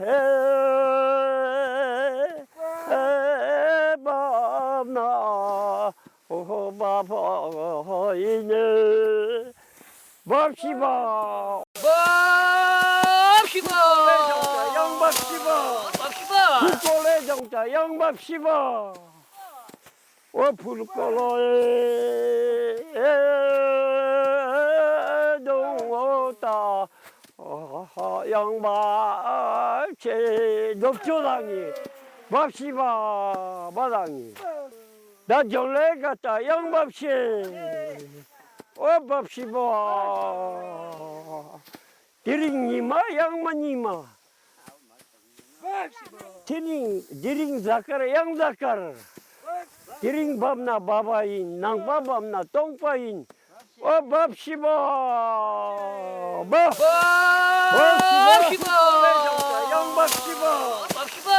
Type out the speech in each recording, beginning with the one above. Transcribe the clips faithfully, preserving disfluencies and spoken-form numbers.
ཧེ་ཧེ་བབ་ན་ཨོ་བབ་ཨིན་ནི། བབས་ཤིག་བ། བབས་ཤིག་བ། ཡང་བབས་ཤིག་བ། བབས་ཤིག་བ། ཕུག་ཀོ་ལེ་ལྗང་ཏ་ཡང་བབས་ཤིག་བ། ཨོ་ཕུག་ཀོ་ལེ་ལྗང་ཏ། གཡང་འབབ་ཆེ། རྡོབ་ཅོ་ལང་ངེ་འབབ་ཤི་བ་འབབ་ལང་ངེ། ད་ཇོ་ལེ་ག་ད་གཡང་འབབ་ཆེ། ཨོ་འབབ་ཤི་བ། དེ་རིང་ཉི་མ་གཡང་མ་ཉི་མ། དེ་རིང་དེ་རིང་གཟའ་སྐར་གཡང་གཟའ་སྐར། དེ་རིང་འབབ་ན་འབབ་པ་ཨིན། ནངས་པ་འབབ་ན་སྟོང་པ་ཨིན། ཨོ་འབབ་ཤི་བ། འབབ། འབབ་ཤི་བ། གཡང་འབབ་ཤི་བ།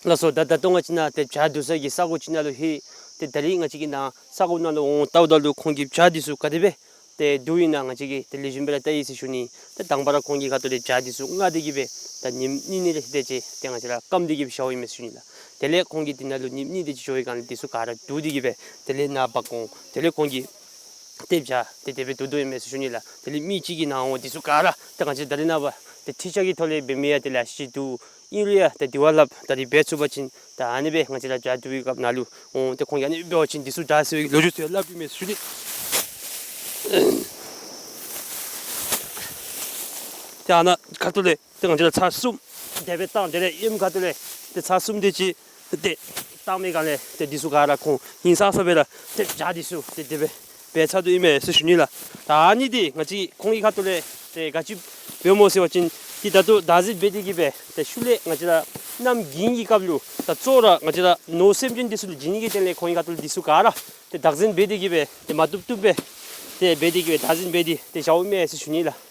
ལགས་སོ། ད་ད་ལྟོ་ང་བཅས་ནཱ་ཏེ་བྱ་འདུ་ས་གི་ས་གོ་ཅིག་ནང་ལུ་ལྷོད། ཏེ་ད་རིས་ང་བཅས་ཀྱིས་ནཱ་ས་གོ་ནང་ལུ་འོང་ལྟཝ་ད་ལུ་ཁོང་གིས་བྱ་འདི་ཚུ་ག་དེ་སྦེ་ཏེ་བསྡུཝ་ཨིན་ན་ང་བཅས་ཀྱིས་ཏེ་ལེགས་ཤོམ་སྦེ་ར་བལྟ་ཡི་ཟེར་ཞུ་ནི། ཏེ་དང་པ་ར་ཁོང་གིས་ཁ་ཐུག་ལས་བྱ་འདི་ཚུ་མངགས་ཏེ་གི་སྦེ་ད་ཉིནམ་གཉིས་གནས་ལས་ཏེ་ཅིག་ཏེ་ང་བཅས་ར་སྐམ་སྟེ་གི་སྦེ་བཞགཔ་ཨིན་མས་ཟེར་ཞུ་ནི་ལགས། དེ་ལས་ཁོང་གིས་འདི་ནང་ལུ་ཉིནམ་གཉིས་དེ་ཅིག་འགྱོ་བའི་སྒང་ལས་འདི་ཚུ་ག་ར་བསྡུ་སྟེ་གི་སྦེ་དེ་ལས་ནཱ་འབག་འོང་། དེ་ལས་ཁོང་གིས་ཏེ་བྱ་ཏེ་དེ་སྦེ་བསྡུ་བསྡུཝ་ཨིན་མས་ཟེར་ཞུ་ནི་ལགས། དེ་ལས་མི་གཅིག་གིས་ནཱ་འོང་འདི་ཚུ་ག་ར་ཏེ་ང་བཅས་ད་རེས་ནངས་པ་ཏེ་ཁྲིག་ཆག་གི་ཐོག་ལས་འབད་མི་ཡང་དེ་ལས་ཅིག་འདུག། ཨིན་རུང་ཡང་ཏེ་དེ་བ་ལྷགཔ་ད་རིས་འབད་ཚུགས་པ་ཅིན་ད་ཨ་ནི་སྦེ་ང་བཅས་ར་བྱ་བསྡུ་བའི་སྐབས་ནང་ལུ་འོང་ཏེ་ཁོང་གིས་ཨ་ནི་འབད་བ་ཅིན་འདི་ཚུ་དྲག་ཟེར་བའི་ལོ་རྒྱུས་ཚུ་ཡང་སླབ་ཨིན་མས་ཟེར་ཞུ་ནི། ཏེ་ཨ་ནཱ་ཁ་ཐུག་ལས་ཏེ་ང་བཅས་ར་ཚར་གསུམ་དེ་སྦེ་བཏང་། དེ་ལས་གཡོནམ་ཁ་ཐུག་ལས་ཏེ་ཚར་གསུམ་དེ་ཅིག་ཏེ་བཏང་མི་སྒང་ལས་ཏེ་འདི་ཚུ་ག་ར་ཁོང་ཧིང་སངས་ས་སྦེ་ར་ཏེ་བྱ་འདི་ཚུ་ཏེ་དེ་སྦེ་འབད་ཚར་དོ་ཨིན་མས་ཟེར་ཞུ་ནི་ལགས། ད་ཨ་ནི་འདི་ང་བཅས་ཁོང་གི་ཁ་ཐུག་ལས་ཏེ་ག་ཅི་འབདཝ་སྨོ་ཟེར་བ་ཅིན་འདི་ད་ལྟོ་བདག་འཛིན་འབད་དེ་གི་སྦེ་ཏེ་ཤུལ་ལས་ང་བཅས་ར་གནམ་དགུན་གྱི་སྐབས་ལུ་ད་གཙོ་བོ་ར་ང་བཅས་ར་ནོར་སེམས་ཅན་འདི་ཚུ་ལུ་བྱིན་ནི་གི་དོན་ལས་ཁོང་གི་ཁ་ཐུག་ལས་འདི་ཚུ་ག་ར་ཏེ་བདག་འཛིན་འབད་དེ་གི་སྦེ་ཏེ་མ་བཏུབ་བཏུབ་སྦེ་ཏེ་འབད་དེ་གི་སྦེ་བདག་འཛིན་འབད་དེ་ཏེ་བཞགཔ་ཨིན་མས་ཟེར་ཞུ་ནི་ལགས།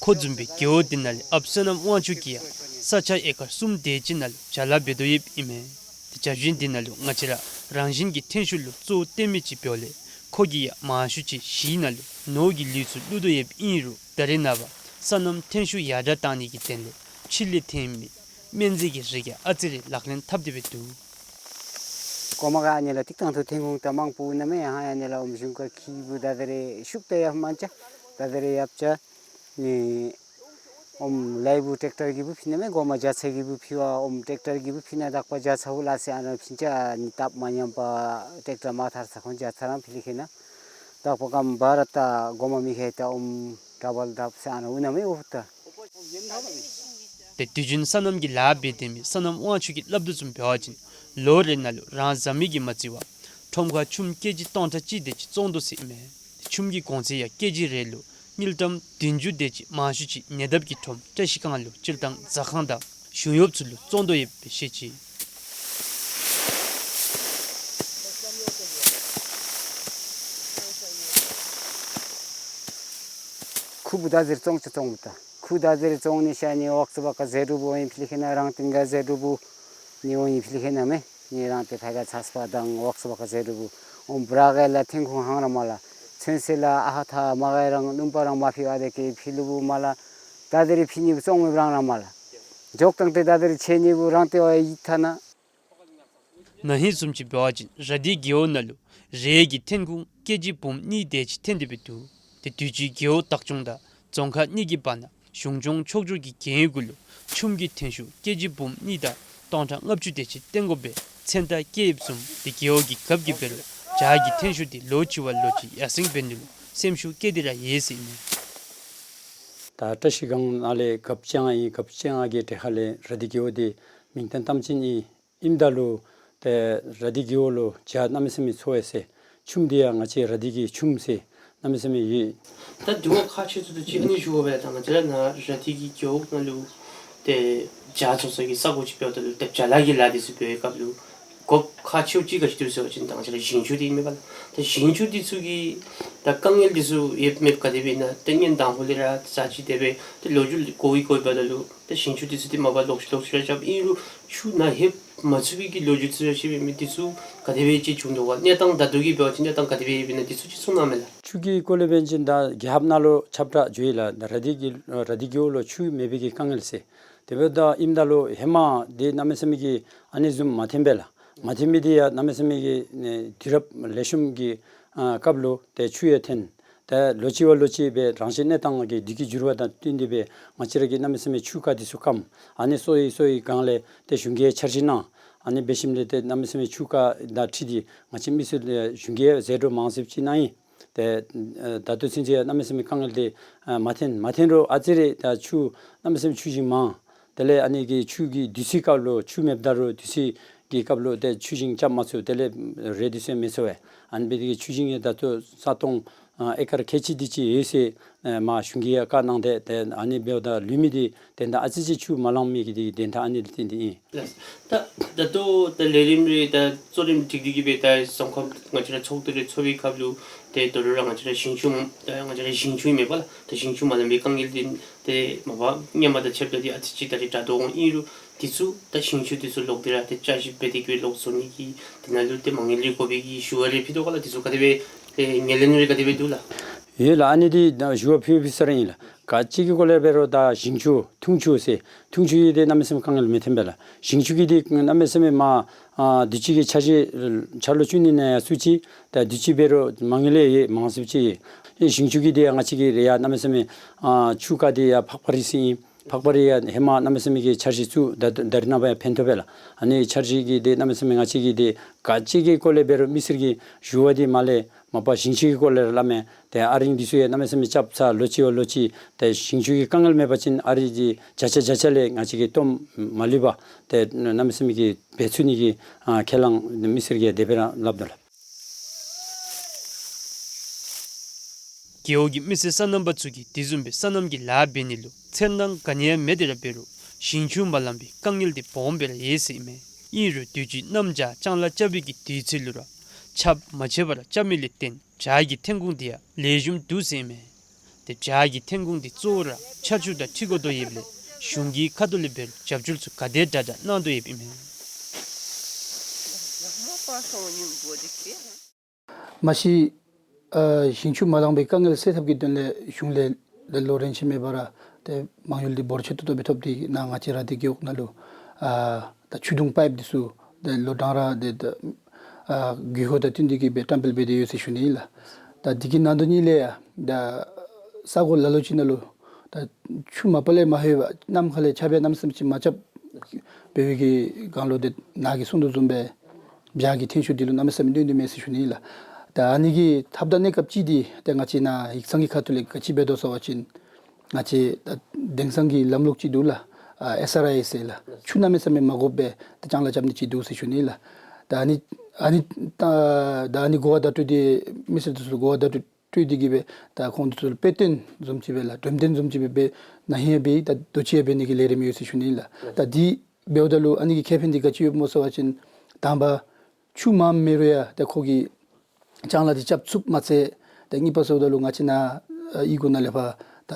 ཁོ་འཛོམས་པའི་རྒེད་འོག་འདི་ནང་ལས་ཨཔ་བསོད་ནམས་དབང་ཕྱུག་གིས་ཡང་ས་ཆ་ཨེ་ཀར་གསུམ་དེ་ཅིག་ནང་ལུ་བྱ་ལཱ་འབད་དོ་ཡོདཔ་ཨིན་མས། ཏེ་བྱ་བཞིན་འདི་ནང་ལུ་ང་བཅས་ར་རང་བཞིན་གྱི་ཐོན་ཤུགས་ལུ་གཙོ་བོ་བཏོན་མི་ཅིག་འབདཝ་ལས་ཁོ་གིས་ཡང་མང་ཤོས་ཅིག་གཞིས་ནང་ལུ་ནོར་གྱི་ལུད་ཚུ་བླུག་དོ་ཡོདཔ་ཨིན་རུང་ད་རེས་ནངས་པ་སོ་ནམ་ཐོན་ཤུགས་ཡར་དྲག་བཏང་ནི་གི་དོན་ལས་ཕྱི་ལས་ཐོན་མི་སྨན་རྫས་ཀྱི་རིགས་ཡང་ཨ་ཙི་རེ་ལག་ལེན་འཐབ་སྟེ་སྦེ་འདུག། གོ་མ་ག་ཨ་ནི་ལགས་ཏིག་ཏང་ཐུ་ཐོན་ཁུངས་ད་མང་པོ་ཨིན་ན་མས། ཡང་ཧ་ཡ་ནི་ལགས་ཨོམ་གཞུང་ཀ་ཁི་བུ་ད་ད་རེ་ཤུགས་ད་ཡ་མ་ཅ་ད་ད་རེ་ཡབ་ཅ་ནི་ཨོམ་ལའི་བུ་ཊེཀ་ཊར་གི་བུ་ཕི་ན་མས། གོ་མ་ཇ་ཚ་གི་བུ་ཕི་བ་ཨོམ་ཊེཀ་ཊར་གི་བུ་ཕི་ན་དག་པ་ཇ་ཚ་བུ་ལ་སེ་ཨ་ན་ཕིན་ཅ་ནི་སྟབས་མ་ཉམས་པ་ཊེཀ་ཊར་མ་ཐར་ས་ཁོང་ཇ་ཚ་རང་ཕི་ལི་ཁེ་ན་དག་པ་ཀམ་བ་ར་ད་གོ་མ་མི་ཁེ་ད་ཨོམ་ཌ་བལ་ཌབ་སེ་ཨ་ན་ཨུ་ན་མས་ཨོ་ད། ཏེ་དུས་རྒྱུན་སོ་ནམ་གྱི་ལཱ་འབད་སྡོད་མི་སོ་ནམ་དབང་ཕྱུག་གིས་སླབ་དོ་བཟུམ་འབད་བ་ཅིན་ལོ་རེ་ནང་ལུ་རང་བཟའ་མི་གིས་མ་བརྩི་བར་ཁྲོམ་ཁར་ཆུམ་ཀེ་ཇི་སྟོང་ཕྲག་གཅིག་དེ་ཅིག་བཙོང་དོ་ཟེར་ཨིན་མས། ཏེ་ཆུམ་གྱི་གོང་ཚད་ཡང་ཀེ་ཇི་རེ་ལུ་དངུལ་ཀྲམ་བདུན་ཅུ་དེ་ཅིག། མང་ཤོས་ཅིག་ཉེ་འདབས་ཀྱི་ཁྲོམ་བཀྲ་ཤིས་སྒང་ལུ་སྤྱིར་བཏང་ཟ་ཁང་དང་གཞུང་གཡོགཔ་ཚུ་ལུ་བཙོང་དོ་ཡོདཔ་སྦེ་བཤད་ཅི། ཁུ་བུ་ད་ཟེར་བཙོང་ཅི་བཙོང་བུ་ད། ཁུ་བུ་ད་ཟེར་བཙོང་ནི་ཤ་ནི་ཝག་སུ་བ་ཀ་ཟེར་རུ་བུ་ཨིན་ཕི་ལི་ཁེ་ན་རང་ཏིང་ག་ཟེར་རུ་བུ་ནི་ཨིན་ཕི་ལི་ཁེ་ན་མས། ནི་རང་ཏེ་ཕ་ག་ཚ་སྤ་དང་ཝག་སུ་བ་ཀ་ཟེར་རུ་བུ་ཨོམ་བྲག་ག་ལ་ཐོན་ཁུངས་ཧང་ར་མ་ལ་ཚོན་སེ་ལ་ཨ་ཧ་ཐ་མ་ག་རང་ལུམ་པ་རང་མ་ཕི་བ་དེ་ཀེ་ཕི་ལུ་བུ་མ་ལ་ད་ཟེར་ཕི་ནི་བཙོང་མི་རང་ར་མ་ལ་འཇོག་དང་ཏེ་ད་ཟེར་ཆེ་ནི་བུ་རང་ཏེ་ཨོ་ཡི་ཐ་ན། ན་ཧིང་བཟུམ་ཅིག་འབད་བ་ཅིན་ར་དྷི་རྒེད་འོག་ནང་ལུ་རེ་གི་ཐོན་ཁུངས་ཀེ་ཇི་འབུམ་གཉིས་དེ་ཅིག་ཐོན་ཏེ་སྦེ་འདུག། ཏེ་དུས་ཅི་རྒེད་འོག་བདག་སྐྱོང་དང་རྫོང་ཁག་གཉིས་ཀྱི་བར་ན་གཞུང་སྐྱོང་ཕྱོགས་བསྒྱུར་གྱི་འགན་གུ་ལུ་ཆུམ་གྱི་ཐོན་ཤུགས་ཀེ་ཇི་འབུམ་གཉིས་དང་སྟོང་ཕྲག་ལྔ་བཅུ་དེ་ཅིག་བཏོན་དགོ་པའི་མཚན་རྟགས་བཀལ་ཡོདཔ་བཟུམ་ཏེ་རྒེད་འོག་གིས་རྒཔོ་གིས་འབད་རུང་བྱ་གི་ཐོན་ཤུགས་དེ་ལོ་ཅིག་བ་ལོ་ཅིག་ཡར་སེང་འབད་ནི་ལུ་སེམས་ཤུགས་བསྐྱེད་དེ་ར་ཡོད་ཟེར་ཨིན་མས། ད་བཀྲ་ཤིས་སྒང་ནང་ལས་རྒཔོ་ཅན་ཨིན། རྒཔོ་ཅན་གི་གྲལ་ཁ་ལས་ར་དྷི་རྒེད་འོག་དེ་མིང་བཏོན་བཏངམ་ཅིག་ཨིན། ཨིནམ་ད་ལུ་ཏེ་ར་དྷི་རྒེད་འོག་ལུ་བྱ་གནམ་མེད་ས་མེད་འཚོ་ཡི་ཟེར། ཆུམ་འདི་ཡང་ང་བཅས་ར་དྷི་གི་ཆུམ་ཟེར་གནམ་མེད་ས་མེད་ཡོད། ད་དུས་འཁོར་ཁག་ཆེ་ཤོས་ཅིག་ཨ་ནི་ཞུ་དགོ་པས། ད་ང་བཅས་ར་ནཱ་ར་དྷི་གི་རྒེད་འོག་ནང་ལུ་ཏེ་བྱ་བཙོང་ས་གི་ས་གོ་ཅིག་འབདཝ་ད་ལུ་ཏེ་བྱ་ལཱ་གི་ལཱ་འདི་ཚུ་འབད་བའི་སྐབས་ལུ་དགོཔ་ཁག་ཆེ་ཤོས་ཅིག་ག་ཅི་འདུག་ཟེར་བ་ཅིན་ད་ང་བཅས་ར་ཞིང་ཆུ་འདི་མེད་པ་ལགས། ད་ཞིང་ཆུ་འདི་ཚུ་གི་ད་དཀའ་ངལ་འདི་ཚུ་ཡོདཔ་མེདཔ་ག་དེ་སྦེ་ཨིན་ན། ད་ངན་དང་ཕུ་ལས་ར་ཟ་ཅི་དེ་སྦེ་ད་ལོ་རྒྱུས་གོ་བའི་གོ་བའི་འབདཝ་ད་ལུ་ད་ཞིང་ཆུ་འདི་ཚུ་འདི་མ་པ་ལོག་ལོག་ཅི་ར་རྐྱབ་ཨིན་རུང་ཆུ་ནཱ་ལྷོད་མ་ཚུགས་པའི་གི་ལོ་རྒྱུས་ཚུ་ར་ཅིག་སྦེ་མི་འདི་ཚུ་ག་དེ་སྦེ་ཅིག་བྱུང་དོ་ག། གནས་སྟངས་ད་ལྟོ་གི་འབད་བ་ཅིན་གནས་སྟངས་ག་དེ་སྦེ་ཨིན་ན་འདི་ཚུ་ཅིག་གསུང་གནང་མས་ལགས། ཆུ་གི་སྐོར་ལས་འབད་བ་ཅིན་ད་རྒྱལ་ཁབ་ནང་ལུ་ཁྱབ་བསྒྲགས་འགྱོ་ཡི་ལགས། ད་ར་དྷི་གི་ར་དྷི་རྒེད་འོག་ལུ་ཆུ་མེད་པའི་གི་དཀའ་ངལ་ཟེར། དེ་འབདཝ་ད་ཨིནམ་ད་ལུ་ཧེ་མ་འདི་གནམ་མེད་ས་མེད་ཀྱི་ཨ་ནི་བཟུམ་མ་ཐོན་པས་ལགས། མ་ཐོན་མི་འདི་ཡང་གནམ་མེད་ས་མེད་ཀྱི་ནི་དུས་རབས་ལེགས་ཤོམ་གྱི་ཨ་སྐབས་ལུ་ཏེ་ཆུ་ཡང་ཐོན། ཏེ་ལོ་ཅིག་བ་ལོ་ཅིག་སྦེ་རང་བཞིན་གནས་སྟངས་ཀྱི་དུས་ཀྱི་འགྱུར་བ་དང་བསྟུན་ཏེ་སྦེ་ང་བཅས་ར་གི་གནམ་མེད་ས་མེད་ཆུ་རྐ་འདི་ཚུ་སྐམ། ཨ་ནི་སོ་ཡི་སོ་ཡི་སྒང་ལས་ཏེ་གཞུང་གིས་འཆར་གཞི་གནང་། ཨ་ནི་འབད་ཞིནམ་ལས་ཏེ་གནམ་མེད་ས་མེད་ཆུ་རྐ་དང་འཁྲིལ་ཏེ་ང་བཅས་མི་སེར་ལས་གཞུང་གིས་ཟད་འགྲོ་མང་སུ་ཅིག་གནང་ཡི། ཏེ་ཨ་ད་ལྟོ་ཚུན་ཚོད་གནམ་མེད་ས་མེད་དཀའ་ངལ་འདི་ཨ་མ་ཐོན་མ་ཐོན་རུང་ཨ་ཙི་རེ་ད་ཆུ་གནམ་མེད་ས་མེད་ཆུ་ཞིང་མང་། དེ་ལས་ཨ་ནི་གི་ཆུ་གི་དུས་ཚོད་སྐབས་ལུ་ཆུ་མེདཔ་ད་རུང་དུས་ཚོད་ཀྱི་སྐབས་ལུ་ཏེ་ཆུ་ཞིང་རྐྱབ་མ་ཚུགས། དེ་ལས་རེ་དུས་ཚོད་མེད་སོང་བས། ཨ་ནི་འབད་དེ་གིས་ཆུ་ཞིང་ཡང་ད་ལྟོ་ས་སྟོང་ཨ་ཨེ་ཀར་ཁལ་གཅིག་དེ་ཅིག་ཡོད་ཟེར་ཨ་མར་གཞུང་གིས་ཡང་བཀའ་གནང་སྟེ། ཏེ་ཨ་ནི་འབདཝ་ད་ལུས་མི་འདི་དོན་དག་ཨ་ཙི་ཅིག་ཆུ་མ་ལང་མི་གི་འདི་དོན་དག་ཨ་ནི་ལུ་བརྟེན་ཏེ་ཨིན། ལགས། ད་ད་ལྟོ་ད་ལས་རིམ་རེ་ད་གཙོ་རིམ་སྒྲིག་སྟེ་གིས་སྦེ་ད་ས་ཁོངས་ང་བཅས་ར་ཚོགས་འདུ་རེ་ཚོགས་པའི་སྐབས་ལུ་ཏེ་དོ་རུང་ར་ང་བཅས་ར་ཞིང་ཆུ་ད་ང་བཅས་ར་ཞིང་ཆུ་ཨིན་མས་པ་ལགས། ད་ཞིང་ཆུ་མ་ལང་པའི་དཀའ་ངལ་འདི་ཏེ་མ་པ་སྔོན་མ་དང་ཕྱདཔ་ད་འདི་ཨ་ཙི་ཅིག་ད་རེས་དྲག་དོ་འོང་། ཨིན་རུང་འདི་ཚུ་ད་ཞིང་ཆུ་འདི་ཚུ་ལོག་སྟེ་ར་ཏེ་བསྐྱར་ཞིབ་འབད་དེ་གིས་སྦེ་ལོག་བཟོ་ནི་གི་དེ་ནང་ལུ་ཏེ་མ་དངུལ་རེ་དགོ་པའི་གི་ཞུ་བ་རེ་ཕུལ་དོ་ག་ལགས། འདི་ཚུ་ག་དེ་སྦེ་ཏེ་ངོས་ལེན་རེ་ག་དེ་སྦེ་འདུག་ལགས། ཡོད་ལགས། ཨ་ནི་འདི་ད་ཞུ་བ་ཕུལ་ཕུལ་ས་ར་ཨིན་ལགས། ག་ཅི་གི་སྐོར་ལས་འབད་རུང་ད་ཞིང་ཆུ་འཐུང་ཆུ་ཟེར་འཐུང་ཆུ་གི་འདི་གནམ་མེད་ས་མེད་དཀའ་ངལ་མི་ཐོན་པས་ལགས། ཞིང་ཆུ་གི་འདི་གནམ་མེད་ས་མེད་མར་ཨ་དུས་ཅི་གི་འཆར་གཞི་འཆར་ལོ་བཅུ་གཉིས་ནང་ཡང་ཚུད་ཅི། ད་དུས་ཅི་འབད་རུང་མ་དངུལ་ཡང་མང་སུ་ཅིག་ཨིན། ཞིང་ཆུ་གི་འདི་ཡང་ང་བཅས་ཀྱི་རེ་ཡང་གནམ་མེད་ས་མེད་ཨ་ཆུ་ཁ་འདི་ཡང་ཕག་པ་རི་ཟེར་ཨིན། ཕག་པ་རི་ཡང་ཧེ་མ་གནམ་མེད་ས་མེད་ཀྱི་འཆར་གཞི་བཙུགས། ད་ད་རེས་ནངས་པ་ཡང་ཕན་ཐོགས་པས་ལགས། ཨ་ནི་འཆར་གཞི་གི་འདི་གནམ་མེད་ས་མེད་ང་བཅས་ཀྱི་འདི་ག་ཅི་གི་སྐོར་ལས་འབད་རུང་མི་སེར་གྱིས་ཞུ་བ་འདི་མ་ལས་མ་པ་ཞིང་ཆུ་གི་སྐོར་ལས་ར་སླབ་མས། ཏེ་ཨ་རིང་འདི་ཚུ་ཡང་གནམ་མེད་ས་མེད་རྐྱབ་ཚར་ལོ་གཅིག་བ་ལོ་གཅིག། ཏེ་ཞིང་ཆུ་གི་དཀའ་ངལ་མེད་པ་ཅིན་ཨ་རིང་འདི་བརྒྱ་ཆ་བརྒྱ་ཆ་ལས་ང་བཅས་ཀྱིས་སྟོངམ་མ་ལུས་པར་ཏེ་གནམ་མེད་ས་མེད་ཀྱི་འབད་ཚུགས་ནི་གི་ཨ་ཁས་བླངས་མི་སེར་གྱིས་དེ་སྦེ་ར་སླབ་དོ་ལགས། རྒེད་འོག་གི་མི་སེར་སོ་ནམ་པ་ཚུ་གིས་དེ་བཟུམ་སྦེ་སོ་ནམ་གྱི་ལཱ་འབད་ནི་ལུ་ཚེར་སྣང་ག་ནི་ཡང་མེད་དེ་ར་འབད་རུང་ཞིང་ཆུ་མ་ལང་པའི་དཀའ་ངལ་འདི་སྦོམ་སྦེ་ར་ཡོད་ཟེར་ཨིན་མས། ཨིན་རུང་དུས་ཅི་གནམ་བྱཱར་ལྕང་ལཱ་རྐྱབ་པའི་གི་དུས་ཚོད་ལུ་ར་ཆརཔ་མ་ཆད་པར་རྐྱབ་མི་ལས་བརྟེན་བྱཱར་གྱི་ཐོན་ཁུངས་འདི་ཡང་ལེགས་ཤོམ་འདུག་ཟེར་ཨིན་མས། ཏེ་བྱཱར་གྱི་ཐོན་ཁུངས་འདི་གཙོ་བོ་ར་ཆར་ཆུ་དང་འཁྲིལ་དགོ་དོ་ཡོདཔ་ལས་གཞུང་གི་ཁ་ཐུག་ལས་འབད་རུང་རྒྱབ་སྐྱོར་ཚུ་ག་དེ་དྲག་དྲག་གནང་དོ་ཡོདཔ་ཨིན་མས། མ་གཞི་ཨ་ཞིང་ཆུ་མ་ལང་པའི་དཀའ་ངལ་སེལ་ཐབས་ཀྱི་དོན་ལས་གཞུང་ལས་ལོ་རིམ་ཅིག་མེད་པར་ཏེ་མ་དངུལ་འདི་འབོར་ཆེ་ཏོག་ཏོ་སྦེ་ཐོབ་སྟེ་ནཱ་ང་བཅས་ར་འདི་རྒེད་འོག་ནང་ལུ་ཨ་ད་ཆུ་དུང་པའིཔ་འདི་ཚུ་ཏེ་ལོ་གྲངས་ར་འདི་ད་ཨ་དགོས་མཁོ་དང་བསྟུན་ཏེ་གིས་སྦེ་བཀྲམ་སྤེལ་འབད་དེ་ཡོད་ཟེར་ཞུ་ནི་ཨིན་ལགས། ད་འདི་གི་ནང་དོན་ཉིད་ལས་ཡང་ད་ས་གོ་ལ་ལུ་ཅིག་ནང་ལུ་ད་ཆུ་མ་པ་ལས་མ་ལྷོད་པར་གནམ་ཁ་ལས་ཆརཔ་ཡང་གནམ་མེད་ས་མེད་ཅིག་མ་རྐྱབ་འབད་བའི་གི་སྒང་ལུ་ཏེ་ནཱ་གིས་གསུང་དོ་བཟུམ་སྦེ་བྱཱར་གྱི་ཐོན་ཤུགས་འདི་ལུ་གནམ་མེད་ས་མེད་གནོད་དོ་མས་ཟེར་ཞུ་ནི་ཨིན་ལགས། ད་ཨ་ནི་གི་ཐབས་དང་གནས་སྐབས་ཅིག་འདི་ཏེ་ང་བཅས་ནཱ་ཡིག་ཚང་གི་ཁ་ཐུག་ལས་ག་ཅི་འབད་དོ་ཟེར་བ་ཅིན་ང་བཅས་ད་དེང་སང་གི་ལམ་ལུགས་ཅིག་འདུག་ལགས། ཨ་ཨེསི་ཨར་ཨའི་ཟེར་ལགས། ཆུ་གནམ་མེད་ས་མེད་མ་དགོཔ་སྦེ་ད་ལྕང་ལཱ་རྐྱབ་ནི་ཅིག་འདུག་ཟེར་ཞུ་ནི་ཨིན་ལགས། ད་ཨ་ནི་ཨ་ནི་ད་ད་ཨ་ནི་གོ་བ་བརྡ་སྤྲོད་འདི་མི་སེར་འདི་ཚུ་གོ་བ་བརྡ་སྤྲོད་སྤྲོད་དེ་གིས་སྦེ་ད་ཁོང་འདི་ཚུ་ལུ་དཔེ་སྟོན་བཟུམ་ཅིག་སྦེ་ལགས། འགྲེམས་སྟོན་བཟུམ་ཅིག་སྦེ་འབད་ན་ཧིང་ཡང་འབད་ཡི། ད་དུས་ཅི་ཡང་འབད་ནི་གི་ལས་རིམ་ཡོད་ཟེར་ཞུ་ནི་ཨིན་ལགས། ད་འདི་འབདཝ་ད་ལུ་ཨ་ནི་གི་ཁེ་ཕན་འདི་ག་ཅི་ཡོདཔ་སྨོ་ཟེར་བ་ཅིན་དང་པ་ཆུ་མངམ་མེད་རུང་ཡང་ཏེ་ཁོ་གིས་ལྕང་ལཱ་འདི་རྐྱབ་ཚུགསཔ་མ་ཚད་ཏེ་གཉིས་པ་ཟེརཝ་ད་ལུ་ང་བཅས་ནཱ་ཨ་གཡུས་སྒོ་ནང་ལས་ཕར་ད་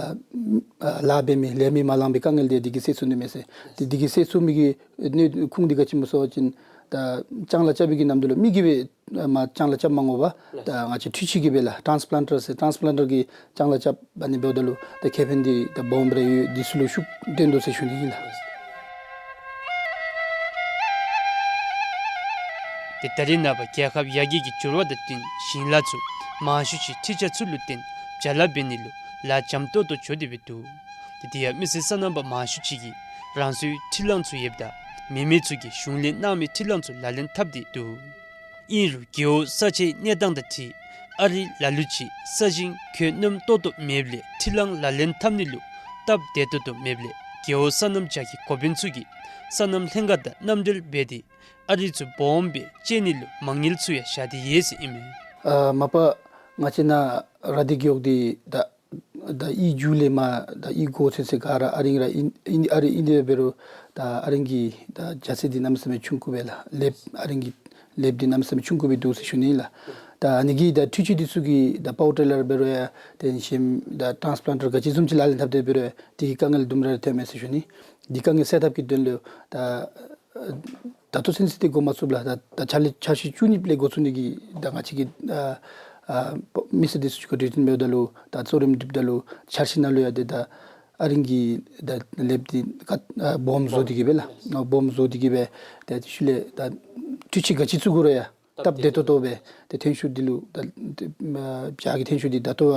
ཨ་ལཱ་འབད་མི་ལས་མི་མ་ལང་པའི་དཀའ་ངལ་འདི་འདི་གིས་སེལ་ཚུགས་ནི་མས་ཟེར། ཏེ་འདི་གིས་སེལ་ཚུགས་མི་གི་གནད་ཁུངས་འདི་ག་ཅི་སྨོ་ཟེར་བ་ཅིན་ད་ལྕང་ལཱ་རྐྱབ་པའི་གི་ནམ་དུས་ལུ་མི་གིས་སྦེ་མར་ལྕང་ལཱ་རྐྱབ་མ་དགོ་པར་ད་ང་བཅས་འཕྲུལ་ཆས་ཀྱིས་སྦེ་ལགས། ཊཱནསི་པ་ལཱན་ཊར་ཟེར་ཊཱནསི་པ་ལཱན་ཊར་གྱིས་ལྕང་ལཱ་རྐྱབ་ཨ་ནི་འབདཝ་ད་ལུ་ད་ཁེ་ཕན་འདི་ད་སྦོམ་རེ་ཡོད། འདི་ཚུ་ལུ་ཤུགས་བཏོན་དོ་ཟེར་ཞུ་ནི་ཨིན་ལགས། ཏེ་ད་རེས་ནངས་པ་རྒྱལ་ཁབ་ཡར་རྒྱས་ཀྱི་འགྱུར་བ་དང་བསྟུན་ཞིང་ལཱ་ཚུ་མང་ཤོས་ཅིག་འཕྲུལ་ཆས་ཚུ་ལུ་བརྟེན་བྱཱར་ལཱ་འབད་ནི་ལུ་ལཱ་འཇམ་ཏོག་ཏོ་འགྱོ་སྟེ་སྦེ་འདུག། ཏེ་དེ་ཡང་མི་སེར་སོ་ནམ་པ་མང་ཤོས་ཅིག་གིས་རང་སོའི་འཕྲུལ་གླང་ཚུ་ཡོདཔ་ད་མེད་མི་ཚུ་གིས་གཞུང་ལས་གནང་མི་འཕྲུལ་གླང་ཚུ་ལག་ལེན་འཐབ་སྟེ་འདུག། ཨིན་རུང་རྒེད་འོག་ས་ཆའི་གནས་སྟངས་དང་འཁྲིལ་ཨ་རི་ལ་ལུ་ཅིག་ས་ཞིང་གོས་སྣོམ་ཏོག་ཏོ་མེདཔ་ལས་འཕྲུལ་གླང་ལག་ལེན་འཐབ་ནི་ལུ་སྟབས་བདེ་ཏོག་ཏོ་མེདཔ་ལས་རྒེད་འོག་སོ་ནམ་བྱཱར་གྱི་འགོ་དཔོན་ཚུ་གིས་སོ་ནམ་ལྷན་ཁག་དང་མཉམ་འབྲེལ་འབད་དེ་ཨ་རི་ཚུ་སྦོམ་སྦེ་བཅད་ནི་ལུ་མ་དངུལ་ཚུ་ཡང་བཞག་སྟེ་ཡོད་ཟེར་ཨིན་མས། ཨ་མ་པ་ང་བཅས་ནཱ་ར་དྷི་རྒེད་འོག་འདི་ད་ད་གཡུས་མཇུག་ལས་མར་ད་གཡུས་སྒོ་ཚུན་ཚོད་ག་ར་ཨ་རིང་ར་ཨིན་ཨིན་ཨ་རི་ཨིན། དེ་འབད་རུང་ད་ཨ་རིང་གི་ད་རྒྱ་ཚད་འདི་གནམ་མེད་ས་མེད་ཆུང་ཀུ་སྦེ་ལགས། ལེབ་ཨ་རིང་གི་ལེབ་འདི་གནམ་མེད་ས་མེད་ཆུང་ཀུ་སྦེ་འདུག་ཟེར་ཞུ་ནི་ལགས། ད་ཨ་ནི་གི་ད་འཕྲུལ་ཆས་འདི་ཚུ་གི་ད་པ་ཝར་ཊི་ལར་འབད་རུང་ཡང་དེ་བཞིན་ད་ཊཱནསི་པ་ལཱན་ཊར་ག་ཅི་བཟུམ་ཅིག་ལག་ལེན་འཐབ་སྟེ་འབད་རུང་ཡང་དེ་གི་དཀའ་ངལ་དུམ་གྲ་རེ་ཐོན་མས་ཟེར་ཞུ་ནི། འདི་དཀའ་ངལ་སེལ་ཐབས་ཀྱི་དོན་ལུ་ད་ད་ལྟོ་ཚུན་ཚོད་འདི་འགོ་མ་བཙུགསཔ་ལགས། ད་ད་འཆར་ལས་འཆར་གཞི་བཅུ་གཉིས་ལས་འགོ་བཙུགས་ནི་གི་ད་ང་བཅས་ཀྱི་ཨ་ཨ་མི་སེར་འདི་ཚུ་གཅིག་ཁར་གྲོས་བསྟུན་འབདཝ་ད་ལུ་ད་གཙོ་རིམ་སྒྲིགཔ་ད་ལུ་འཆར་གཞི་ནང་ལུ་ཡང་ཏེ་ད་ཨ་རིང་གི་ད་ལེབ་འདི་ཀ་ཨ་སྦོམ་བཟོ་སྟེ་གིས་སྦེ་ལགས། ཨ་སྦོམ་བཟོ་སྟེ་གིས་སྦེ་ཏེ་དེ་ཤུལ་ལས་ད་འཕྲུལ་ཆས་ག་ཅི་བཙུགས་དགོ་རུང་ཡང་སྟབས་བདེ་ཏོག་ཏོ་སྦེ་ཏེ་ཐོན་ཤུགས་འདི་ལུ་ད་ཨ་བྱཱར་གྱི་ཐོན་ཤུགས་འདི་ད་ལྟོ་བ་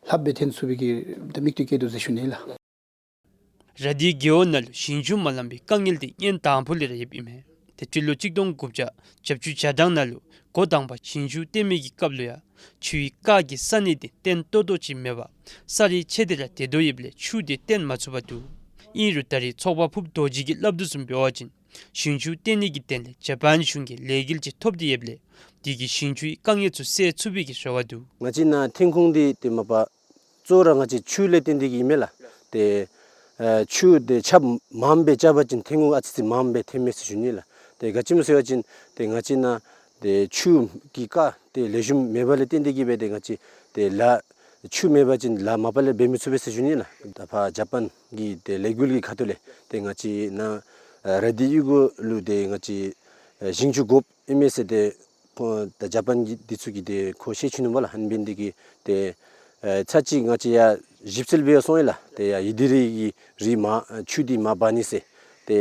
ལྷགཔ་སྦེ་ཐོན་ཚུགས་པའི་གི་ད་དམིགས་གཏད་བསྐྱེད་དོ་ཟེར་ཞུ་ནི་ལགས། ར་དྷི་རྒེད་འོག་ནང་ལུ་ཞིང་ཆུ་མ་ལང་པའི་དཀའ་ངལ་འདི་སྔོན་དང་པོ་ལས་ར་ཡོདཔ་ཨིན་མས། ཏེ་སྤྱི་ལོ་གཅིག་སྟོང་དགུ་བརྒྱ་བརྒྱད་ཅུ་གྱ་གྲངས་ནང་ལུ་འགོ་དང་པ་ཞིང་ཆུ་བཏོན་མི་གི་སྐབས་ལུ་ཡང་ ཆུའི་རྐ་གི་ས་གནས་དེ་བརྟན་ཏོག་ཏོ་ཅིག་མེད་པར་ས་རི་ཆེ་དེ་ར་དེད་དོ་ཡོདཔ་ལས་ཆུ་དེ་བརྟན་མ་ཚུགས་པར་འདུག། ཨིན་རུང་ད་རེས་ཚོགས་པ་ཕུབ་རྡོ་རྗེ་གིས་སླབ་དོ་བཟུམ་འབད་བ་ཅིན་ཞིང་ཆུ་བརྟན་ནི་གི་དོན་ལས་ཇ་པཱན་གཞུང་གིས་ལས་འགུལ་ཅིག་ཐོབ་སྟེ་ཡོདཔ་ལས་དེ་གིས་ཞིང་ཆུའི་དཀའ་ངལ་ཚུ་སེལ་ཚུགས་པའི་གི་རེ་བ་འདུག། ང་བཅས་ནཱ་ཐོན་ཁུངས་འདི་ཏེ་མ་པ་གཙོ་བོ་ར་ང་བཅས་ཆུ་ལས་བརྟེན་ཏེ་གི་མས་ལགས། ཏེ་ཨ་ཆུ་དེ་ཆརཔ་མངམ་སྦེ་རྐྱབ་པ་ཅིན་ཐོན་ཁུངས་ཨ་ཙི་ཙི་མངམ་སྦེ་ཐོནམ་མས་ཟེར་ཞུ་ནི་ལགས། ཏེ་ག་ཅི་སྨོ་ཟེར་བ་ཅིན་ཏེ་ང་བཅས་ནཱ་ཏེ་ཆུ་གི་རྐ་དེ་ལེགས་ཤོམ་མེད་པ་ལས་བརྟེན་ཏེ་གི་སྦེ་ཏེ་ང་བཅས་ཏེ་ལཱ་ཆུ་མེད་པ་ཅིན་ལཱ་མ་པ་ལས་འབད་མི་ཚུགས་པས་ཟེར་ཞུ་ནི་ལགས། ད་ཕར་ཇ་པཱན་གྱི་ཏེ་ལས་འགུལ་གྱི་ཁ་ཐུག་ལས་ཏེ་ང་བཅས་ནཱ་ཨ་ར་དྷི་གཡུས་སྒོ་ལུ་ཏེ་ང་བཅས་ཨ་ཞིང་ཆུ་དགོཔ་ཨིན་མས་ཟེར་ཏེ་ཁོང་ད་ཇ་པཱན་གྱི་འདི་ཚུ་གིས་ཏེ་ཁོང་ཤེས་བཅུག་ནུག་པ་ལགས། ཨ་ནི་འབད་ནི་དེ་གིས་ཏེ་ཨ་ཚར་གཅིག་ང་བཅས་ཡར་ཞིབ་འཚོལ་འབད་སོང་ཡི་ལགས། ཏེ་ཡར་ཡི་དི་རི་གི་རི་མར་ཆུ་འདི་མར་འབག་ནི་ཟེར། ཏེ་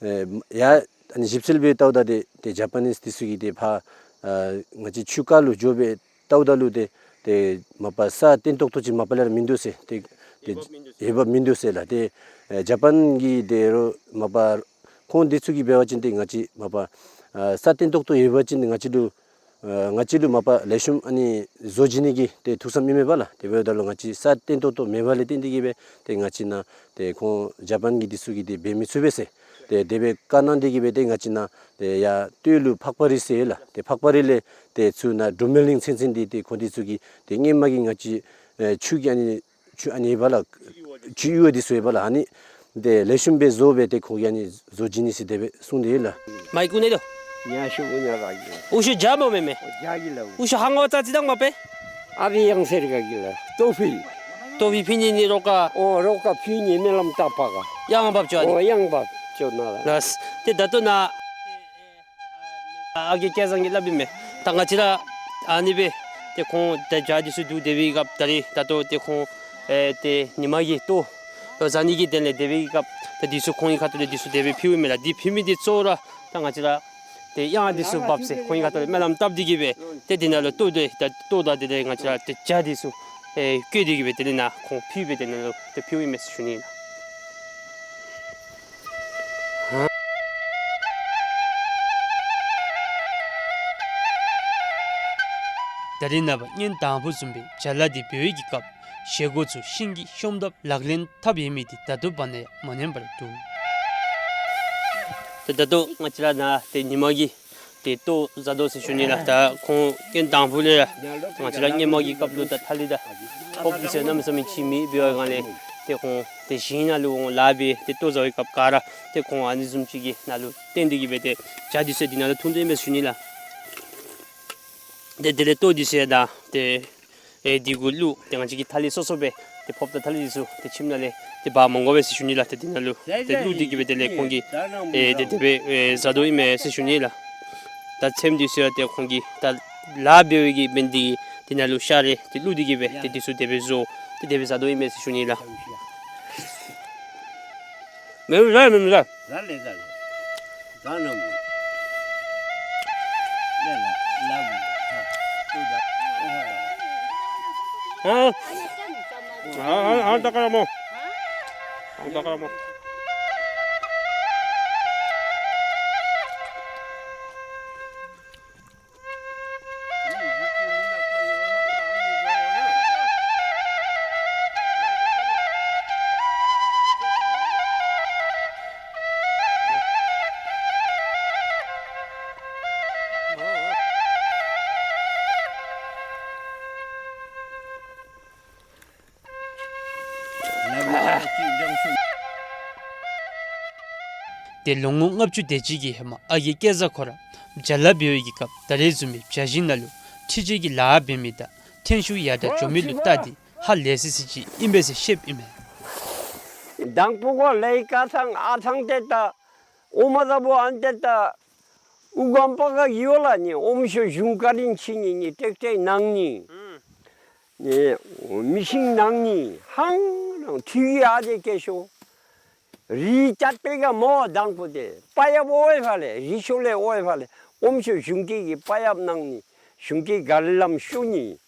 ཨ་ཡར་ཨ་ནི་ཞིབ་འཚོལ་འབད་བལྟཝ་ད་ཏེ་ཏེ་ཇ་པཱ་ནིསི་འདི་ཚུ་གིས་ཏེ་ཕར་ཨ་ང་བཅས་ཆུ་རྐ་ལུ་འགྱོ་སྦེ་བལྟཝ་ད་ལུ་ཏེ་ཏེ་མ་པ་ས་བརྟན་ཏོག་ཏོ་ཅིག་མ་པ་ལས་ར་མིན་འདུག་ཟེར། ཏེ་ཏེ་འོས་འབབ་མིན་འདུག་ཟེར་ལགས། ཏེ་ཨ་ཇ་པཱན་གྱི་ཏེ་རོགས་མ་པ་ཁོང་འདི་ཚུ་གིས་འབད་བ་ཅིན་ཏེ་ང་བཅས་མ་པ་ཨ་ས་བརྟན་ཏོག་ཏོ་ཡོད་པ་ཅིན་ང་བཅས་ལུ་ཨ་ང་བཅས་ལུ་མ་པ་ལེགས་ཤོམ་ཨ་ནི་བཟོ་བྱིན་ནི་གི་ཏེ་ཐུགས་བསམ་ཨིན་མས་པ་ལགས། དེ་འབདཝ་ད་ལུ་ང་བཅས་ས་བརྟན་ཏོག་ཏོ་མེད་པ་ལས་བརྟེན་ཏེ་གི་སྦེ་ཏེ་ང་བཅས་ནཱ་ཏེ་ཁོང་ཇ་པཱན་གྱི་འདི་ཚུ་གིས་ཏེ་འབད་མི་ཚུགས་པས་ཟེར། ཏེ་དེ་སྦེ་བཀའ་གནང་སྟེ་གི་སྦེ་ཏེ་ང་བཅས་ནཱ་ཏེ་ཡར་སྟོད་ལུ་ཕག་པ་རི་ཟེར་ཡོད་ལགས། ཏེ་ཕག་པ་རི་ལས་ཏེ་ཚུར་ནཱ་འབྲུག་སྨན་གླིང་ཚན་ཚན་འདི་ཏེ་ཁོང་འདི་ཚུ་གིས་ཏེ་སྔོན་མ་གི་ང་བཅས་ཨེ་ཆུ་གི་ཨ་ནི་ཆུ་ཨ་ནི་ཡོད་པ་ལགས། ཆུ་ཡུར་བ་འདི་ཚུ་ཡོད་པ་ལགས། ཨ་ནི་ཏེ་ལེགས་ཤོམ་སྦེ་བཟོ་སྦེ་ཏེ་ཁོང་གིས་ཨ་ནི་བཟོ་བྱིན་ནི་ཟེར་དེ་སྦེ་གསུངས་ཏེ་ཡོད་ལགས། མའི་ཀུ་ནེ་ལོ། ཉ་ཤུ་ཨུ་ཉ་ར་གི། ཨུ་ཤུ་ཇ་མོ་མེ་མེ། ཨོ་ཇ་གི་ལགས། ཨུ་ཤུ་ཧང་ཨོ་ཙ་ཙི་དང་མ་པེ། ཨ་བི་ཡང་སེར་ག་གི་ལགས། ཏོ་ཕི། ཏོ་ཕི་ཕི་ཉི་ནི་རོ་ཀ། ཨོ་རོ་ཀ་ཕི་ཉི་སྨོན་ལམ་བཏབ་པ་ག། ཡང་བབ་ཅོ་ཨ་ནི། ཨོ་ཡང་བབ་ཅོ་ན་ལགས། ལགས། ཏེ་ད་ལྟོ་ནཱ་ཨ་རྒས་སྐལ་བཟང་གིས་སླབ་ཨིན་མས། ད་ང་བཅས་ར་ཨ་ནི་སྦེ་ཏེ་ཁོང་ཏེ་ཇ་འདི་ཚུ་བསྡུ་སྟེ་སྦེ་སྐབས་ད་རེས་ད་ལྟོ་ཏེ་ཁོང་ཨེ་ཏེ་ཉི་མ་གི་ལྟོ་ཟ་ནི་གི་དོན་ལས་དེ་སྦེ་སྐབས་ཏེ་འདི་ཚུ་ཁོང་གི་ཁ་ཐུག་ལས་འདི་ཚུ་དེ་སྦེ་ཕུལཝ་ཨིན་མས་ལགས། འདི་ཕུལ་མི་འདི་གཙོ་བོ་ར་ད་ང་བཅས་ར་ཏེ་གཡང་འདི་ཚུ་བབས་ཚེ་ཁོང་གི་ཁ་ཐུག་ལས་སྨོན་ལམ་བཏབ་སྟེ་གི་སྦེ་ཏེ་འདི་ནང་ལུ་ལྟོ་དེ་ད་ལྟོ་དང་དེ་ལས་ང་བཅས་ར་ཏེ་ཇ་འདི་ཚུ་ཨེ་བཀོད་དེ་གི་སྦེ་དེ་ལས་ནཱ་ཁོང་ཕུལ་སྦེ་དེ་ནང་ལུ་ཏེ་ཕུལཝ་ཨིན་མས་ཟེར་ཞུ་ནི་ཨིན་ལགས། ད་རེས་ནངས་པ་སྔོན་དང་པོ་བཟུམ་སྦེ་ཇ་ལཱ་འདི་འབད་བའི་གི་སྐབས་བཞེས་སྒོ་ཚུ་ཤིང་གི་ཤོམ་ཐབས་ལག་ལེན་འཐབ་ཡོད་མི་འདི་ད་ལྟོ་བར་ན་ཡང་མ་ཉམས་པར་འདུག། ད་ད་ལྟོ་ང་བཅས་ར་ནཱ་ཏེ་ཉི་མ་གི་ཏེ་ལྟོ་ཟ་དོ་ཟེར་ཞུ་ནི་ལགས། ད་ཁོང་སྔོན་དང་པོ་ལས་ར་ང་བཅས་ར་སྔོན་མ་གི་སྐབས་ལུ་ད་ཐ་ལི་དང་ཕོརཔ་འདི་ཚུ་གནམ་མེད་ས་མེད་ཅིག་མེདཔ་འབད་བའི་སྒང་ལས་ཏེ་ཁོང་ཏེ་ཞིང་ནང་ལུ་འོང་ལཱ་འབད་ཏེ་ལྟོ་ཟ་བའི་སྐབས་ག་ར་ཏེ་ཁོང་ཨ་ནི་བཟུམ་ཅིག་གི་ནང་ལུ་བརྟེན་ཏེ་གི་སྦེ་ཏེ་ཇ་འདི་ཚུ་འདི་ནང་ལུ་འཐུང་དོ་ཨིན་མས་ཟེར་ཞུ་ནི་ལགས། ཏེ་དེ་ལས་ལྟོ་འདི་ཚུ་ཡང་ད་ཏེ་ཨེ་འདི་གུ་བླུགས་ཏེ་ང་བཅས་ཀྱིས་ཐ་ལི་སོ་སོ་སྦེ་ཏེ་ཕོརཔ་དང་ཐ་ལི་འདི་ཚུ་ཏེ་ཁྱིམ་ནང་ལས་ཏེ་འབག་མ་དགོ་པས་ཟེར་ཞུ་ནི་ལགས། ཏེ་འདི་ནང་ལུ་ཏེ་བླུགས་ཏེ་གི་སྦེ་དེ་ལས་ཁོང་གིས་ཨེ་ཏེ་དེ་སྦེ་ཨེ་ཟ་དོ་ཨིན་མས་ཟེར་ཞུ་ནི་ལགས། ད་ཚེམ་འདི་ཚུ་ཡང་ཏེ་ཁོང་གིས་ད་ལཱ་འབད་བའི་གི་འབད་ནི་འདི་གིས་དེ་ནང་ལུ་ཤ་རེ་ཏེ་བླུགས་ཏེ་གི་སྦེ་ཏེ་འདི་ཚུ་དེ་སྦེ་བཟོ་ཏེ་དེ་སྦེ་ཟ་དོ་ཨིན་མས་ཟེར་ཞུ་ནི་ལགས། མེ་མེ་ཟ་མེ་མེ་ཟ། ཟ་ལེ་ཟ་ལེ། ཟ་ན་མོ། ལེ་ལ་ལ་མོ། ཨ་ཨ་ཨ་ད་ཀ་ར་མོ། ཨ་ད་ཀ་ར་མོ། ཏེ་ལོ་ངོ་ལྔ་བཅུ་དེ་ཅིག་གི་ཧེ་མ་ཨ་རྒས་སྐལ་བཟང་ཁོ་ར་ཇ་ལཱ་འབད་བའི་གི་སྐབས་ད་རེས་བཟུམ་མའི་ཇ་ཞིང་ནང་ལུ་འཕྲུལ་ཆས་ཀྱི་ལཱ་འབད་མི་དང་ཐོན་ཤུགས་ཡར་དྲག་འགྱོ་མི་ལུ་བལྟ་སྟེ་ཧ་ལས་སི་སི་ཅིག་ཨིན་པས་ཟེར་བཤདཔ་ཨིན་མས། དང་པོ་གོ་ལས་ཀ་ཚང་ཨ་ཚང་ཏེ་ད་ཨོ་མ་ད་བུ་ཨན་ཏེ་ད་ཨུ་གམ་པ་ག་གི་ཡོ་ལ་ནི་ཨོམ་ཤོ་གཞུང་བཀའ་དྲིན་ཆེ་ནི་ནི་ཏེག་ཏེག་ནང་ནི། ཨུམ། ནི་མི་ཤིང་ནང་ནི་ཧང་རང་ཐུག་ཡི་ཨ་དེ་སྐད་ཤོ། རི་ཅད་པེ་ག་མོ་དང་པོ་ཏེ་པ་ཡབ་འོ་ཡེ་ཕ་ལེ་རི་ཤོ་ལེ་འོ་ཡེ་ཕ་ལེ་ཨོམ་ཤོ་གཞུང་སྐད་ཀྱི་པ་ཡབ་ནང་ནི་གཞུང་སྐད་ག་རི་ལམ་ཤོ་ནི།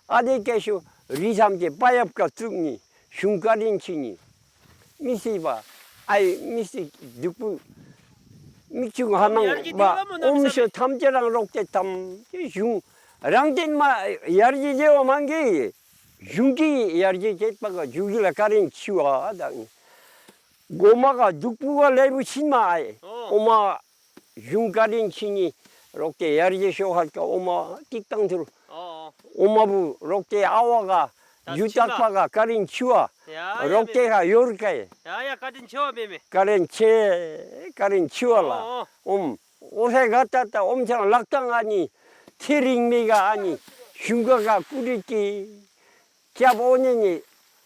ཨ་དེ་སྐད་ཤོ་རི་ཐམས་ཅད་པ་ཡབ་ཀ་བཙུགས་ནི་གཞུང་བཀའ་དྲིན་ཆེ་ནི། མི་སི་བ་ཨའི་མི་སི་སྡུག་པོ་མིག་ཆུ་ཧ་ནང་བ་ཨོམ་ཤོ་ཐམས་ཅད་རང་རོག་ཏེ་ཐམས་ཅད་གཞུང་ རང་བརྟེན་མ་ཡར་རྒྱས་རྒྱས་པ་མང་གི། གཞུང་གིས་ཡར་རྒྱས་རྒྱས་པ་ག་གཞུང་གིས་ལགས་ཀ་རན་ཆེ་བ་དང་། འགོ་མ་ག་སྡུག་པོ་ག་ལེ་བུ་ཕྱིན་མ་ཨའི། ཨོ། འོ་མ་གཞུང་ཀ་རན་ཆེ་ནི་རོག་ཏེ་ཡར་རྒྱས་ཤོ་ཧལ་ཀ་འོ་མ་ཏིག་ཏང་ཐུར། ཨོ། འོ་མ་བུ་རོག་ཏེ་ཨ་བ་ག་ད་ཡུ་ཕྱིན་ཏག་མ་པ་ག་ཀ་རན་ཆེ་བ། ཡ་ཡ་རོག་ཏེ་མེ་མེ་ག་ཡོར་ཀ་ཡེ། ཡ་ཡ་ཀ་རན་ཆེ་བ་མེ་མེ། ཀ་རན་ཆེ་ཀ་རན་ཆེ་བ་ལགས། ཨོ་ཨོ། ཨོམ་ཨོ་ཧེ་ག་ཏ་ཏ་ཨོམ་ཆང་ལག་ཏང་ཨ་ནི་ཐེ་རིང་མི་ག་ཨ་ནི་གཞུང་ག་ག་ཀུ་རི་ཀི་སྐྱབས་འོ་ནི་ནི་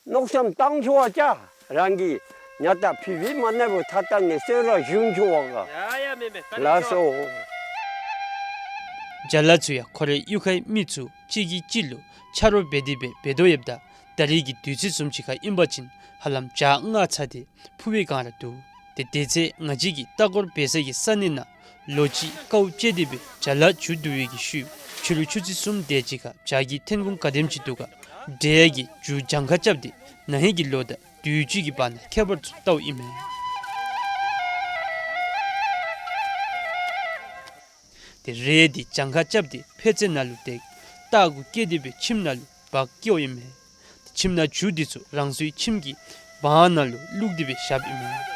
མནོ་བསམ་ཏང་ཆོ་བ་ཅ་རང་གི་ཉ་ཏ་ཕི་བི་མ་ནེ་བུ་ཐ་ཏ་ནི་སེ་ར་གཞུང་ཆོ་བ་ག། ཡ་ཡ་མེ་མེ་ཀ་རན་ལགས་ཆེ་བ། སོ། ཇ་ལ་ཚུ་ཡང་ཁོ་རའི་གཡུས་ཁའི་མི་ཚུ་གཅིག་གིས་གཅིག་ལུ་ཆ་རོགས་འབད་དེ་སྦེ་འབད་དོ་ཡོདཔ་ད་ད་རེས་ཀྱི་དུས་ཚོད་བཟུམ་ཅིག་ཁར་ཨིན་པ་ཅིན་ཧ་ལམ་ཇ་མངར་ཚ་སྟེ་ཕུ་བའི་སྒང་ར་འདུག། ཏེ་དེ་ཚེ་ང་བཅས་ཀྱིས་ལྟ་སྐོར་འབད་ས་གི་ས་གནས་ནང་ལོ་གཅིག་དཀའཝ་སྤྱད་དེ་སྦེ་ཇ་ལ་མཇུག་བསྡུ་བའི་གི་ཤུལ་ཕྱི་རུ་ཆུ་ཚོད་གསུམ་དེ་ཅིག་ཁར་ཇ་གི་ཐོན་ཁུངས་ག་དེམ་ཅིག་འདུག་ག་འགྲེལ་ཡག་གི་མཇུག་གྱངས་ཁ་རྐྱབ་སྟེ་ན་ཧིང་གི་ལོ་དང་དུས་ཅི་གི་བར་ན་ཁྱད་པར་ཚུ་བལྟཝ་ཨིན་མས། ཏེ་རེད་དེ་གྱངས་ཁ་རྐྱབ་སྟེ་ཕད་ཙེ་ནང་ལུ་བཏེག། སྟག་གུ་བཀལ་ཏེ་སྦེ་ཁྱིམ་ནང་ལུ་འབག་བསྐྱལཝ་ཨིན་མས། ཏེ་ཁྱིམ་ནང་ཇུ་འདི་ཚུ་རང་སོའི་ཁྱིམ་གྱི་བང་ནང་ལུ་བླུགས་ཏེ་སྦེ་བཞགཔ་ཨིན་མས།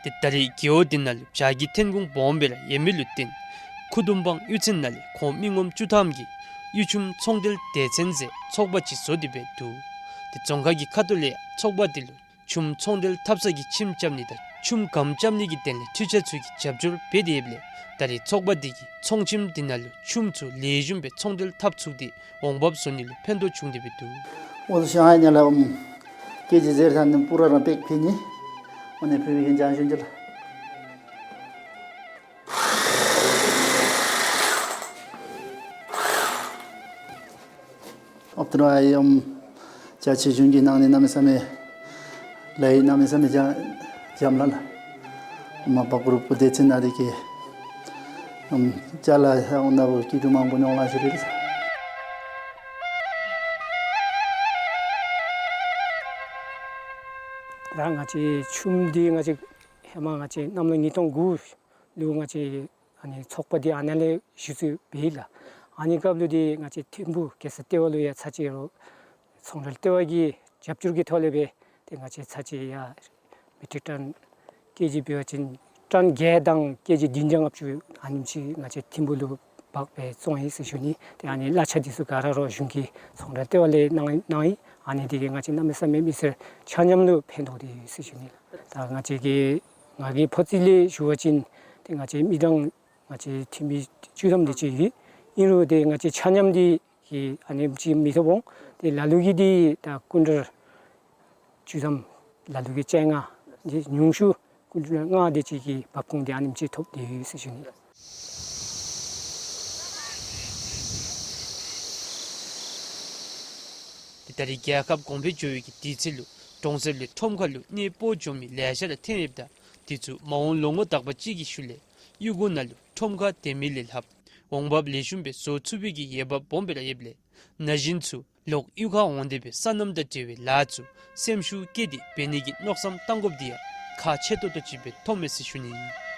ཏེ་ད་རེས་རྒེད་འོག་འདི་ནང་ལུ་ཇ་གི་ཐོན་ཁུངས་སྦོམ་སྦེ་ར་ཡོད་མི་ལུ་བརྟེན་ཁུ་ཏུམ་བང་གཡུས་ཚན་ནང་ལས་ཁོང་མི་ངོམ་བཅུ་ཐམ་གྱིས་གཡུ་ཆུམ་ཚོང་འབྲེལ་སྡེ་ཚན་ཟེར་ཚོགས་པ་ཅིག་བཟོ་སྟེ་སྦེ་འདུག། ཏེ་རྫོང་ཁག་གི་ཁ་ཐུག་ལས་ཚོགས་པ་འདི་ལུ་ཆུམ་ཚོང་འབྲེལ་འཐབ་ས་གི་ཁྱིམ་རྐྱབ་ནི་དང་ཆུམ་སྒམ་རྐྱབ་ནི་གི་དོན་ལས་འཕྲུལ་ཆས་ཚུ་གི་རྒྱབ་སྐྱོར་འབད་དེ་ཡོདཔ་ལས་ད་རེས་ཚོགས་པ་འདི་གིས་ཚོང་ཁྱིམ་འདི་ནང་ལུ་ཆུམ་ཚུ་ལེགས་ཤོམ་སྦེ་ཚོང་འབྲེལ་འཐབ་ཚུགས་ཏེ་འོང་འབབ་བཟོ་ནི་ལུ་ཕན་ཐོགས་བྱུང་སྟེ་སྦེ་འདུག། ཨོ་ཤང་ཧའི་ཉ་ལ་ཨམ་ཀེ་ཇི་ཟེར་ཐ་ནི་པུ་ར་རང་པེག་ཕི་ནི་ཨོ་ནི་ཕི་བི་ཧིན་ཇང་ཤུན་ཇི་ལ། ཨོབ་ཏེ་ར་ཨའི་ཨམ་ཅ་ཆི་གཞུང་གིས་གནང་ནི་གནམ་མེད་ས་མེད་ལཱ་གནམ་མེད་ས་མེད་འཇམ་ལ་ལ། མ་པ་གུ་རུབ་སྡེ་ཚན་ནང་འདི་གིས་ཨམ་ཅ་ལ་ཧ་འོང་ན་བུ་སྐྱིད་སྡུག་མང་པོ་མྱོང་ལ་ཞུ་རེ་ལ། ད་ང་བཅས་ཆུམ་འདི་ང་བཅས་ཧེ་མ་ང་བཅས་གནམ་ལོ་ཉིས་སྟོང་དགུ་ལུ་ང་བཅས་ཨ་ནི་ཚོགས་པ་འདི་ཨ་ནཱ་ལས་གཞི་བཙུགས་འབད་ཡི་ལགས། ཨ་ནི་སྐབས་ལུ་འདི་ང་བཅས་ཐིམ་ཕུ་རྒྱལ་ས་ལྟེ་བ་ལུ་ཡང་ཚར་ཅིག་རོགས་ཚོང་འབྲེལ་ལྟེ་བ་གི་རྒྱབ་སྐྱོར་གྱི་ཐོག་ལས་སྦེ་ཏེ་ང་བཅས་ཚར་ཅིག་ཡང་མི་ཊིག་ཊོན་ཀེ་ཇི་འབད་བ་ཅིན་ཊོན་བརྒྱད་དང་ཀེ་ཇི་བདུན་བརྒྱ་ལྔ་བཅུ་ཨ་ནེམ་ཅིག་ང་བཅས་ཐིམ་ཕུ་ལུ་འབག་སྦེ་བཙོང་ཡི་ཟེར་ཞུ་ནི། ཏེ་ཨ་ནི་གླ་ཆ་འདི་ཚུ་ག་ར་རོགས་གཞུང་གི་ཚོང་འབྲེལ་ལྟེ་བ་ལས་གནང་གནང་ཡི། ཨ་ནི་འདི་གིས་ང་བཅས་གནམ་མེད་ས་མེད་མི་སེར་ཆ་མཉམ་ལུ་ཕན་ཐོགས་ཏེ་ཡོད་ཟེར་ཞུ་ནི་ལགས། ད་ང་བཅས་ཀྱི་ང་གིས་ཕོ་རྩིས་ལས་ཞུ་བ་ཅིན་ཏེ་ང་བཅས་མི་གྲངས་ང་བཅས་ཐིམ་ཕུ་བཅུ་ཐམ་དེ་ཅིག་ཡོད། ཨིན་རུང་ཏེ་ང་བཅས་ཆ་མཉམ་འདི་གིས་ཨ་ནེམ་ཅིག་མི་ཐོབ་འོང་། ཏེ་ལ་ལུ་གིས་འདི་ད་ཀུན་ཊལ་བཅུ་ཐམ་ལ་ལུ་གིས་བཅོ་ལྔ་འདི་ཉུང་ཤོས་ཀུན་ཊལ་ལྔ་དེ་ཅིག་གི་འབབ་ཁུངས་འདི་ཨ་ནེམ་ཅིག་ཐོབ་སྟེ་ཡོད་ཟེར་ཞུ་ནི་ལགས། ཏེ་ད་རེས་རྒྱལ་ཁབ་གོང་འཕེལ་འགྱོ་བའི་གི་དུས་ཚོད་ལུ་གྲོང་གསེབ་ལས་ཁྲོམ་ཁ་ལུ་གནས་སྤོ་འགྱོ་མི་ལེ་ཤ་ར་ཐོན་ཡོདཔ་ད་དེ་ཚུ་མ་འོངས་ལོ་ངོ་དག་པ་ཅིག་གི་ཤུལ་ལས་གཡུས་སྒོ་ནང་ལུ་ཁྲོམ་ཁ་སྡོད་མི་ལས་ལྷག་འོང་འབབ་ལེགས་ཤོམ་སྦེ་བཟོ་ཚུགས་པའི་གི་འོས་འབབ་སྦོམ་སྦེ་ར་ཡོདཔ་ལས་ན་གཞོན་ཚུ་ལོག་གཡུས་ཁར་འོང་སྟེ་སྦེ་སོ་ནམ་དང་འབྲེལ་བའི་ལཱ་ཚུ་སེམས་ཤུགས་བསྐྱེད་དེ་འབད་ནི་གི་མནོ་བསམ་བཏང་དགོཔ་འདི་ཡང་ཁག་ཆེ་ཏོག་ཏོ་ཅིག་སྦེ་མཐོངམ་མས་ཟེར་ཞུ་ནི།